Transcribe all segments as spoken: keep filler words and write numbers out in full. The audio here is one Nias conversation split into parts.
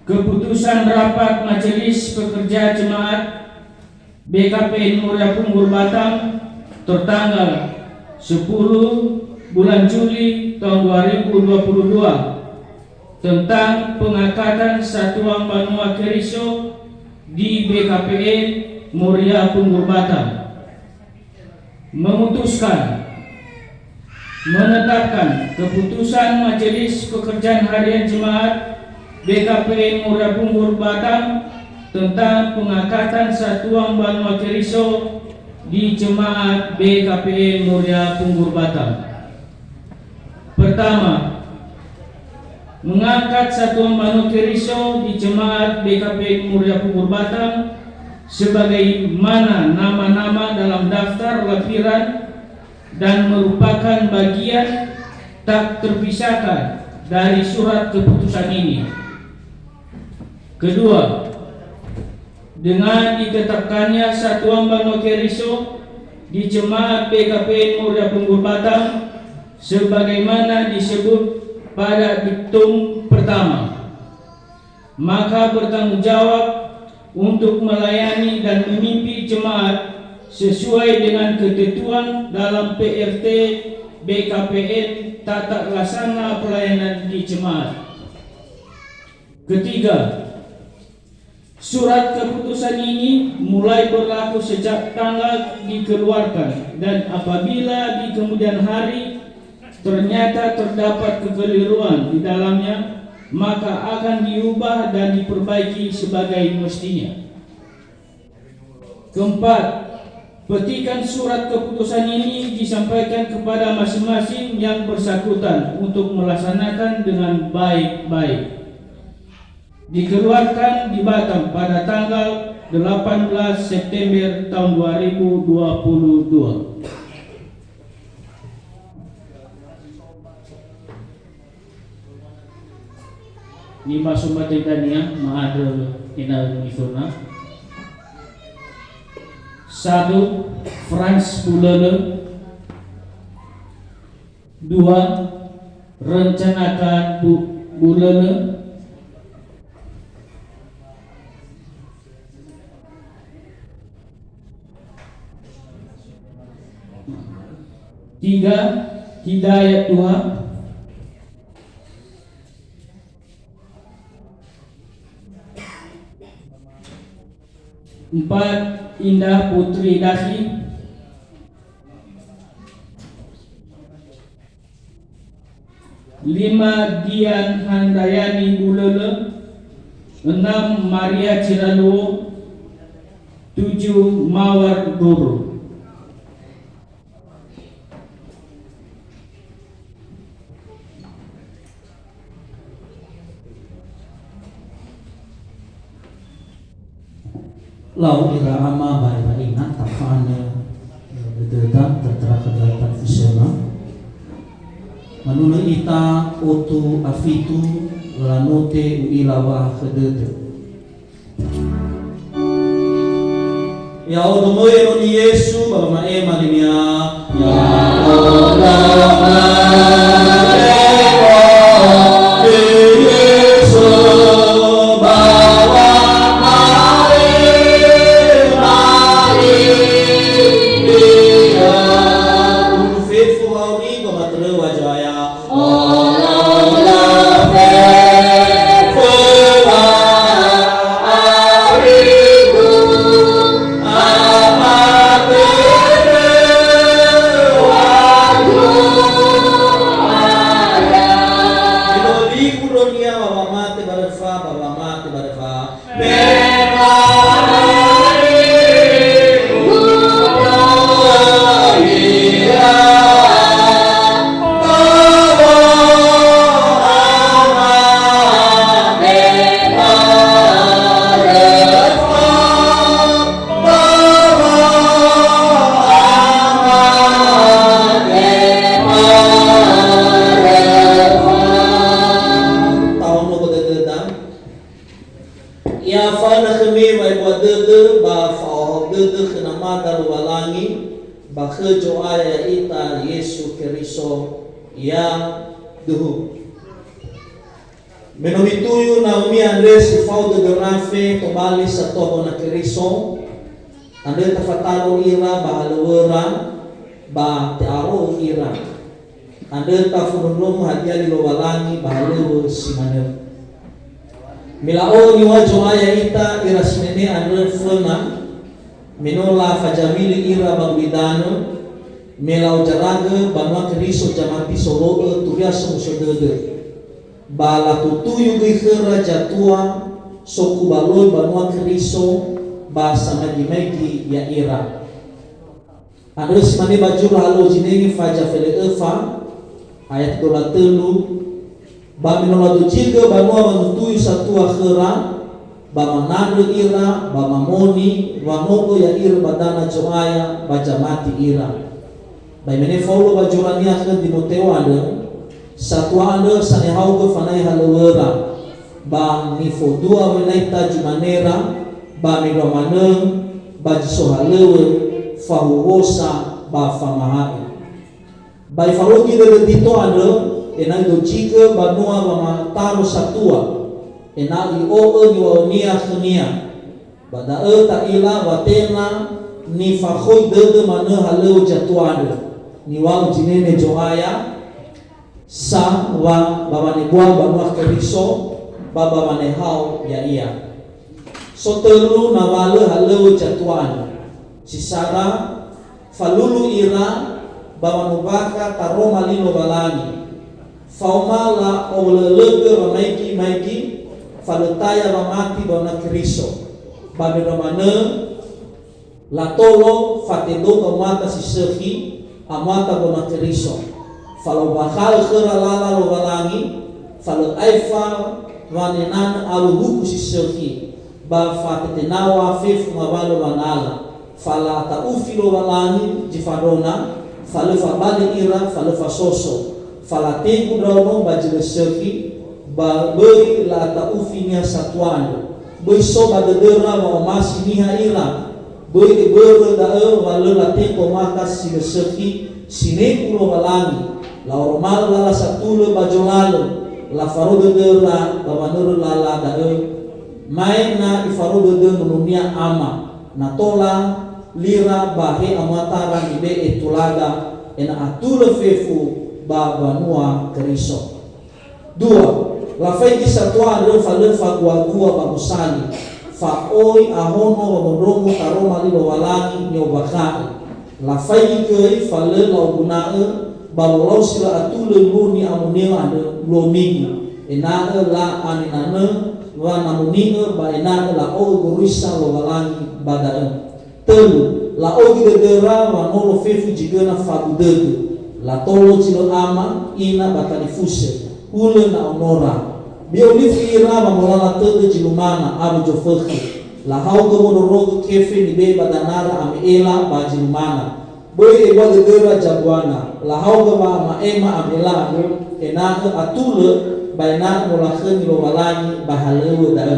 Keputusan Rapat Majelis Pekerja Jemaat B K P N Moria Punggur Batam tertanggal sepuluh bulan Juli tahun dua ribu dua puluh dua tentang pengangkatan Satuan Banua Keriso di B K P N Moria Punggur Batam. Memutuskan, menetapkan keputusan Majelis Pekerjaan Harian Jemaat B K P N Moria Punggur Batam tentang pengangkatan Satuan Banua Keriso di Jemaat B K P N Moria Punggur Batam. Pertama, mengangkat Satuan Banua Keriso di Jemaat B K P N Moria Punggur Batam sebagaimana nama-nama dalam daftar lampiran dan merupakan bagian tak terpisahkan dari surat keputusan ini. Kedua, dengan ditetapkannya Satuan Banua Keriso di Jemaat B K P N Moria Punggur Batam sebagaimana disebut pada diktum pertama, maka bertanggung jawab untuk melayani dan memimpin jemaat sesuai dengan ketentuan dalam P R T B K P N, Tata Laksana Pelayanan di Jemaat. Ketiga, surat keputusan ini mulai berlaku sejak tanggal dikeluarkan, dan apabila di kemudian hari ternyata terdapat kekeliruan di dalamnya, maka akan diubah dan diperbaiki sebagai mestinya. Keempat, petikan surat keputusan ini disampaikan kepada masing-masing yang bersangkutan untuk melaksanakan dengan baik-baik. Dikeluarkan di Batam pada tanggal delapan belas September tahun dua ribu dua puluh dua. Nimaso mate dania ma'andrö ena'ö niföna. Satu, Franz Bulölö. Dua, Rencanakan Bu-, Bulölö. Tiga, Hidayat Tuha. Empat, Indah Putri Dasi. Lima, Dian Handayani Bulölö. Enam, Maria Ciraluo. Tujuh, Mawar Doro. Lau ira ama ba ira ina, tafanö, eh, dödöda, tertera khöda televisiona. Manunö ita otu a fitu, lanote u'ila wa khö dödö. Ya'odo möi enoni Yesu ba wama'ema linia. Ya'odo möi enoni Yesu ba wama'ema linia. Ulu fefu haomi ba matörö wa Zo'aya. Taono ba dödöda. I'afaönö khömi wa'ebua dödö ba fa'aohahau dödö khö Namada Lowalangi ba khö Zo'aya ya'ita Yesu Keriso. Ya duhu. Me no mituyu naomi andre si fao dödö rafe tobali satua bona Keriso, andrö tafataro ira ba halöŵöra, ba te'aro'ö ira. Andrö tafondrondrongo hadia li Lowalangi ba halöŵö si manö. Me la'o'ö niŵa'ö Zo'aya ita ira sinenge andrö föna, me no lafazawili ira ba gulidanö, me la'ozaragö banua Keriso zamati solo'ö turia somuso dödö. Ba latutuyu göi khöra zatua sokubaloi banua Keriso ba samaigi-maigi ya'ira. Andrö si mane ba zura Halöŵö Zinenge faza felö öfa, ayat dua tölu, ba me no ladozigö banua wangutuyu satua khöra, ba manandrö ira, ba mamoni, wa no öi ya'ira ba dana Zo'aya, ba zamati ira. Ba imane Faulo ba zurania khö Dimoteo andrö, satua andrö sanehaogö fanai halöŵöra, ba nifodua wenaita zumanera, ba mendrua manö, ba zi so halöŵö, fahuhuosa, ba famaha'ö. Ba ifarogi dödö Tito andrö, ena'ö idozigö banua wamataro satua, ena'ö i'o'ö niŵa'önia khönia. Ba da'ö ta'ila wa tenga nifakhoi dödö manö halöŵö zatua andrö, niŵa'ö zinenge Zo'aya, sa wa ba wanebua banua Keriso, ba ba wanehao ya'ia. So tölu nawalö halöŵö zatua andrö. Si sara, falulu ira ba wanumbakha taroma li Lowalangi. Faoma la'owölö'ölögö wamaigi-maigi, fa lö taya wamati ba ona Keriso. Ba mendrua manö, latolo fatedo gaumata si sökhi, amata ba ona Keriso. Fa la'ombakha'ö khöra lala Lowalangi, fa lö aefa wanenanö awö huku si sökhi, ba fatetenaŵa fefu ngawalö wanala, fa la'ata'ufi Lowalangi zi fandrona, fa lö fabali ira, fa lö fasoso, fa lategu ndraono ba zi lö sökhi, ba böi la'ata'ufi niha satua andrö. Böi so ba dödöra wa'omasi niha ira, böi ebörö da'ö wa lö lateko mata si lö sökhi, sinegu Lowalangi, la'oroma'ö lala satulö ba zolalö, lafaro dödöra ba wanörö lala da'ö, Mae na ifaro dödö nononia ama, na tola lira ba he amuatara nibe'e tulaga, ena'ö atulö fefu ba mbanua Keriso. Dua, lafaigi satua andrö fa lö faguagua ba gosali, fa oi ahono wamondrongo taroma li Lowalangi ni'ombakha'ö. Lafaigi göi fa lö la'oguna'ö ba wolau si la'atulö luo ni'amoni'ö andrö luo migu, ena'ö la'anenanö wanamoni'ö ba ena'ö la'o'ö goroisa Lowalangi ba da'ö. Tölu, la'ogi dödöra wa no lofefu zi göna fagu dödö. Latolo zi lö ama, ina ba talifusö, hulö na onora. Bi'olifu ira wamolala tödö zi lumana awö zofökhö. Lahaogö mondrorogö kefe nibe'e ba danara ame'ela ba zi lumana. Böi ebua dödöra zambuana, lahaogö wa'ama'ema ame'ela andrö, ena'ö atulö, ba ena'ö molakhömi Lowalangi ba halöŵö da'ö.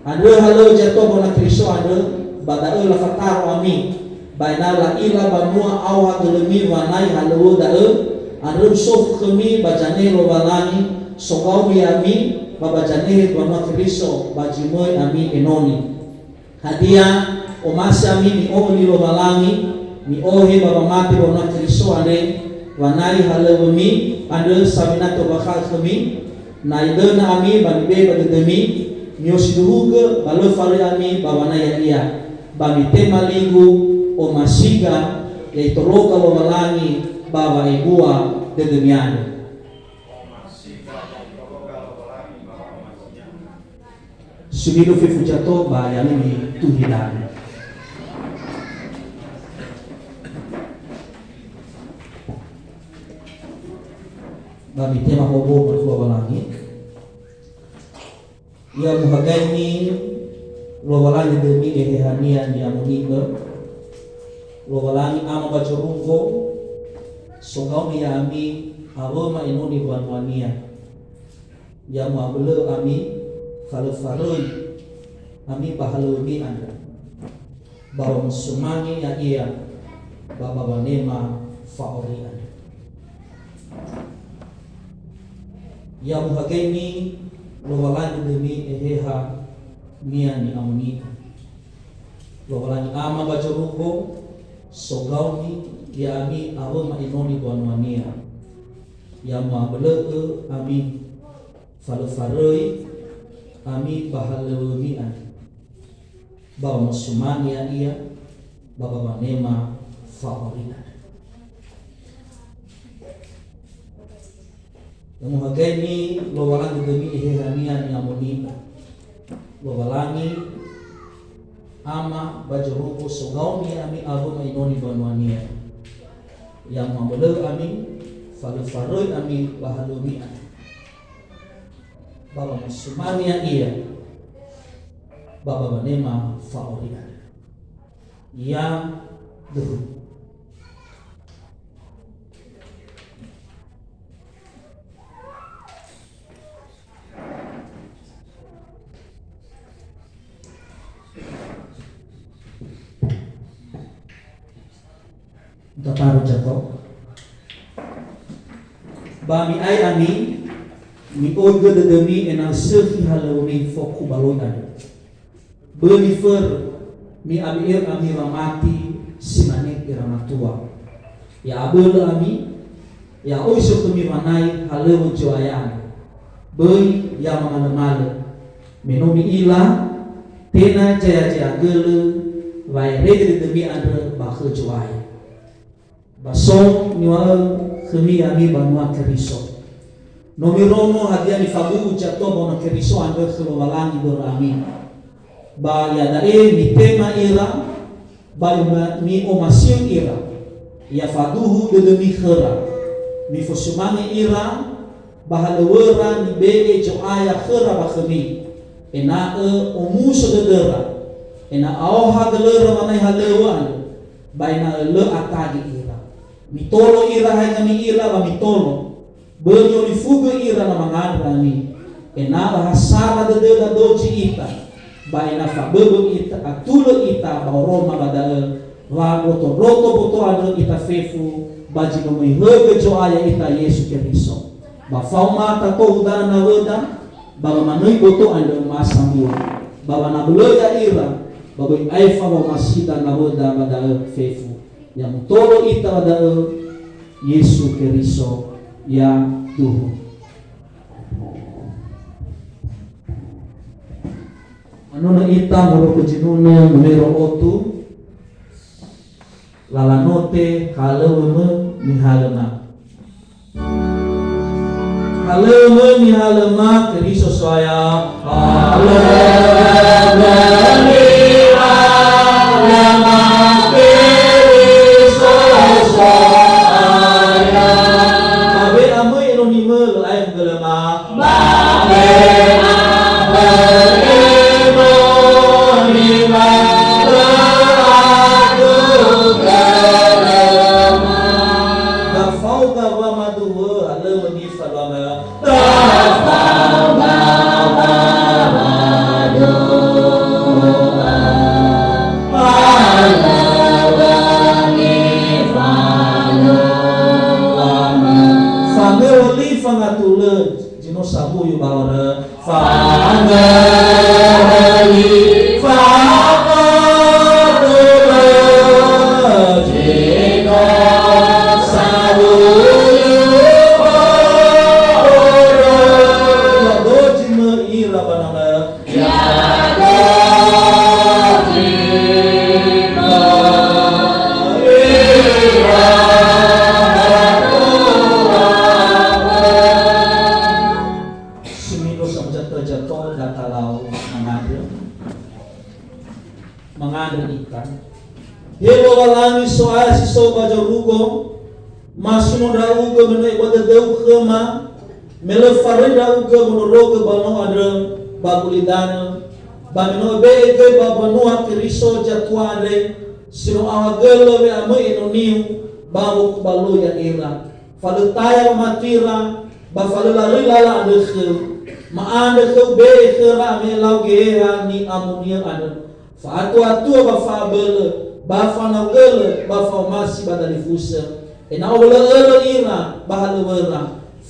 Andrö halöŵö zatua bona Keriso andrö, ba da'ö lafataro ami, ba ena'ö la'ila banua aoha gölömi wanai halöŵö da'ö, andrö usofu khömi ba zanehe Lowalangi, sogaomi ya'ami, ba ba zanehe banua Keriso, ba zi möi ami enoni. Hadia, omasi ami mi'o'ö li Lowalangi, mi'ohe ba wamate ba ona Keriso andre, wanai halöŵömi andrö sawena te'ombakha'ö khömi? Na idöna ami ba mibe'e ba dödömi, mi'osindruhugö ba lö faröi ami ba wanai ya'ia, ba mitema ligu, omasiga, ya itologa Lowalangi ba wa'ebua dödömi andrö. Sumilu fefu zato ba ya'ami mituhi da'ö. Ba mitema hobo matua Lowalangi. Ya muhagaini Lowalangi dömi Eheha-Nia ni'amoni'ö. Lowalangi Ama ba zorungo, sogaomi ya'ami awöma enoni mbanua-Nia. Ya mu'abölö'ö ami, fa lö faröi ami ba halöŵömi andrö, ba wamosumange ya'ia ba, ba wanema fa'auri andrö. Ya muhagaini Lowalangi dödömi Eheha-Nia ni'amoni'ö. Lowalangi Ama ba zorugo, sogaoni ya'ami awö ma'inoni banua-Nia. Ya mu'abölö'ö ami, fa lö faröi ami ba halöŵömi andrö, ba wamosumani ya'ia, ba ba wanema fa'auri andrö. Yamuhagaini Lowalangi dödömi Eheha-Nia ni'amoni'ö. Lowalangi Ama ba zorugo, sogaoni ya'ami awö ma'inoni banua-Nia. Ya mu'abölö'ö ami, fa lö faröi ami ba halöŵömi andrö, ba wamosumani ya'ia, ba ba wanema fa'auri andrö. Ya duhu. Tataru Jakob. Ba mi'ae ami, mi'oigö dödömi ena'ö sökhi halöŵömi fokubaloi andrö. Böi miförö, mi'abe'e ami wamati si mane ira matua. Ya'abölö ami, ya'oi so khömi wanai halöŵö Zo'aya andrö. Böi ya mamalömalö, me no mi'ila, tenga zaya-zaya gölö wa'erege dödömi andrö ba khö Zo'aya. Ba so niŵa'ö khömi ami banua Keriso. No mirongo hadia nifabu'u zatua ba ona Keriso andrö khö Lowalangi börö ami. Ba iada'e mitema ira, ba mi'oma-, mi'omasi'ö ira. Ya faduhu dödömi khöra. Mifosumange ira, ba halöŵöra nibe'e Zo'aya khöra ba khömi, ena'ö omuso dödöra, ena'ö aoha gölöra wanai halöŵö andrö, ba ena'ö lö atagi ira. Mitolo ira hadia mi'ila ba mitolo. Böi mi'olifugö ira na mangandrö ami, ena'ö ha sara dödöda dozi ita, ba ena'ö faböbö ita, atulö ita ba oroma ba da'ö, wa ndrotondroto boto andrö ita fefu, ba zi no möi högö Zo'aya ita Yesu Keriso. Ba faoma tatohu danö nawöda, ba wamanöi boto andrö ma'asambua. Ba wanabölö ya'ira, ba böi aefa wa'omasida nawöda ba da'ö fefu. Ya mutolo ita ba da'ö, Yesu Keriso, ya duhu. Manunö ita moroi khö zinunö numero otu, Lalanote, halöŵömö nihalöma. Halöŵömö nihalöma, Keriso So'aya. Halöŵömö nihalöma, Keriso So'aya. Ba we'amöi enonimö lö ae hugölöma. Ba we'amöi enonimö lö ae hugölöma. Ba fao gawa maduhö, halöŵö nifaluamö. Ba fao gawa maduhö, halöŵö nifaluamö. Fangöli fangatulö, zi no sawuyu ba horö. Fangöli fangatulö, zi no sawuyu ba horö. Ya dozi mö ira ba nonö. Ya dozi mö ira ba nonö. Sumi'ö samuzato-zato datalau mangandrö. Mangandrö ita. He Lowalangi So'aya si so ba zorugo, masuno ndra'ugö me no ebua dödöu khöma, me lö faröi ndra'ugö wondrorogö banua andrö ba gulidanö, ba me no öbe'e göi ba mbanua Keriso zatua andre, si no aohagölö we'amöi enoniu ba wokubaloi ya'ira. Fa lö taya wamatira, ba fa lö laröi lala andrö khöu. Ma'andrö khöu be'e khöra me lau Geheha Ni'amoni'ö andrö. Fa'atuatua ba fa'abölö, ba fanaogölö, ba fa'omasi ba dalifusö. Ena'ö olö'ölö ira ba halöŵöra.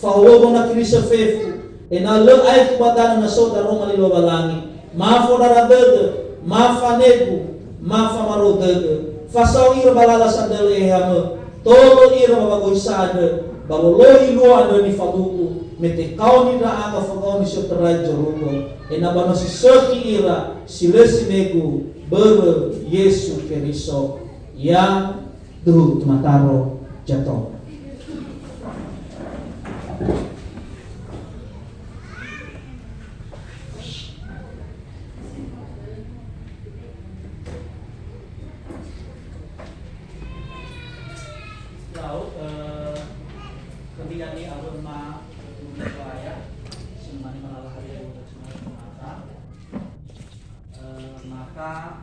Fahuhuo bona Keriso fefu, Ena'ö lö aetu ba danö na so daroma li Lowalangi, ma fondrara dödö, ma fanegu, ma famarou dödö, fasao ira ba lala sadölö Eheamö, tolo ira ba wagoisa andrö, ba wolohi luo andrö nifaduhu, me tekaoni ndra'aga fagaoni si otarai zorugo, ena'ö ba no si sökhi ira si lö sinegu börö Yesu Keriso. Ya duhu tumataro jato. Lau, eh, khömi ami awöma, eh, Turia, si mane malala halöŵö, eh, maka,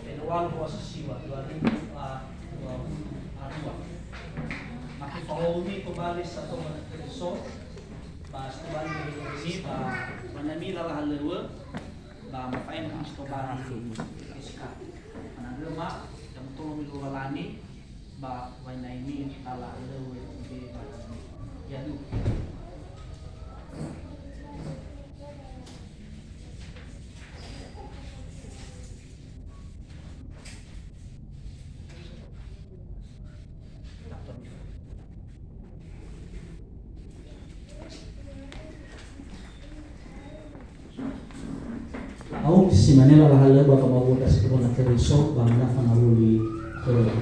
Februari dua ribu dua puluh dua. Maka fahoumi tobali sato ba Keriso, ba tobali ini, ba, ba nami lala halöŵö, ba mafa'ema tobali S K. Managöma, jam tolo minggu lalani, ba waina ini lala halöŵö, ya du. Au, si mane lala halöŵö ba famabu'ö kasi kemola Keriso, ba mana fangaluli khöra.